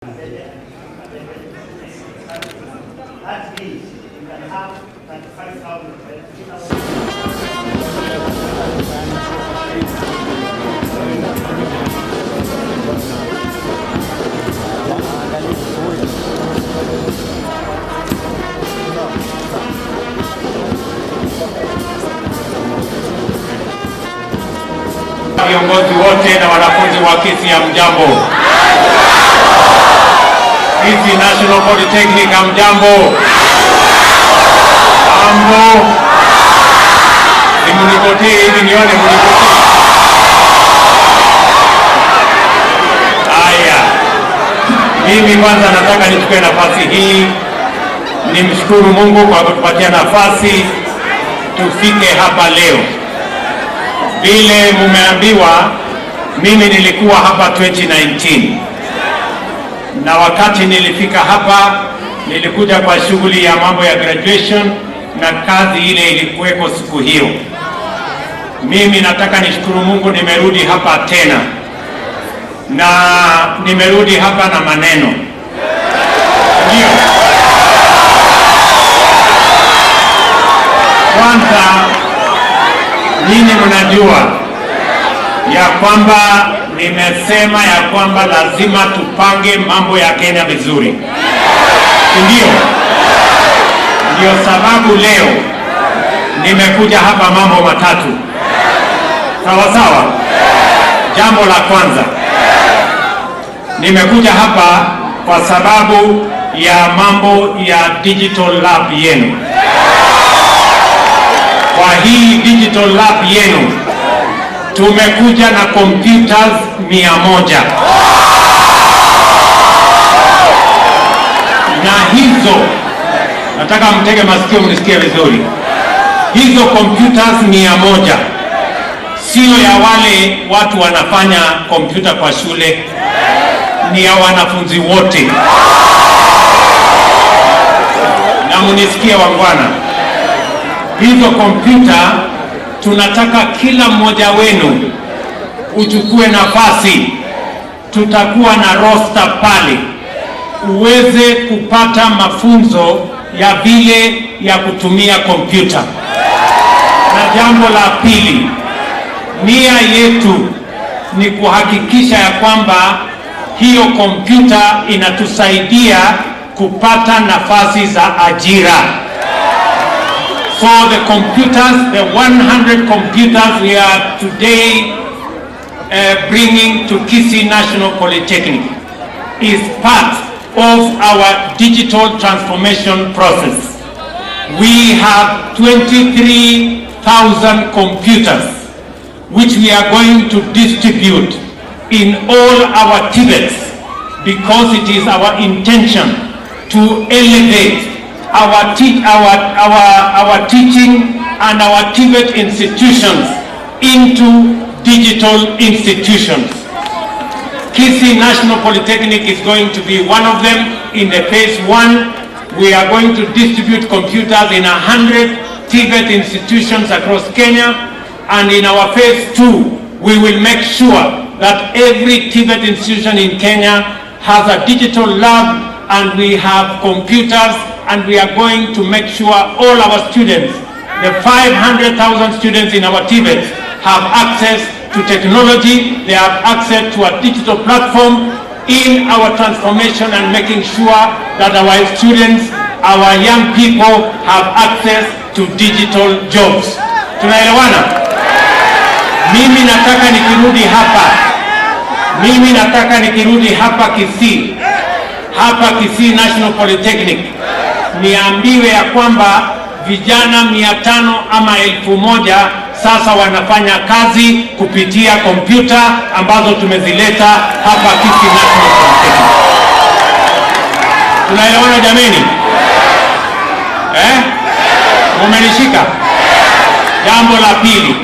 That means you can have 35,000, 33,000. Viongozi wote na wanafunzi wa Kisii, hamjambo? Kisii National Polytechnic, hamjambo? Mambo, si mnigotie hivi nione mnigotie. Haya, mimi kwanza nataka nichukue nafasi hii nimshukuru Mungu kwa kutupatia nafasi tufike hapa leo. Vile mumeambiwa, mimi nilikuwa hapa 2019 na wakati nilifika hapa nilikuja kwa shughuli ya mambo ya graduation na kazi ile ilikuweko siku hiyo. Mimi nataka nishukuru Mungu nimerudi hapa tena, na nimerudi hapa na maneno, ndio kwanza nyinyi mnajua ya kwamba nimesema ya kwamba lazima tupange mambo ya Kenya vizuri, si ndio? Ndio sababu leo nimekuja hapa mambo matatu, sawa sawa. Jambo la kwanza, nimekuja hapa kwa sababu ya mambo ya digital lab yenu. Kwa hii digital lab yenu tumekuja na computers 100, na hizo nataka mtege masikio mnisikie vizuri. Hizo computers 100 sio ya wale watu wanafanya kompyuta kwa shule, ni ya wanafunzi wote. Na mnisikie wangwana, hizo kompyuta tunataka kila mmoja wenu uchukue nafasi, tutakuwa na roster pale uweze kupata mafunzo ya vile ya kutumia kompyuta. Na jambo la pili, nia yetu ni kuhakikisha ya kwamba hiyo kompyuta inatusaidia kupata nafasi za ajira. So the computers, the 100 computers we are today bringing to Kisii National Polytechnic is part of our digital transformation process. We have 23,000 computers which we are going to distribute in all our TVETs because it is our intention to elevate our teaching and our TVET institutions into digital institutions. Kisii National Polytechnic is going to be one of them in the phase one. We are going to distribute computers in 100 TVET institutions across Kenya. And in our phase two, we will make sure that every TVET institution in Kenya has a digital lab and we have computers, and we are going to make sure all our students, the 500,000 students in our TVET, have access to technology, they have access to a digital platform in our transformation and making sure that our students, our young people have access to digital jobs. Tunaelewana? Mimi nataka nikirudi hapa, mimi nataka nikirudi hapa Kisii, hapa Kisii National Polytechnic, niambiwe ya kwamba vijana 500 ama 1000 sasa wanafanya kazi kupitia kompyuta ambazo tumezileta hapa Kisii National Polytechnic. Tunaelewana jameni? Eh? Mumenishika? Jambo la pili,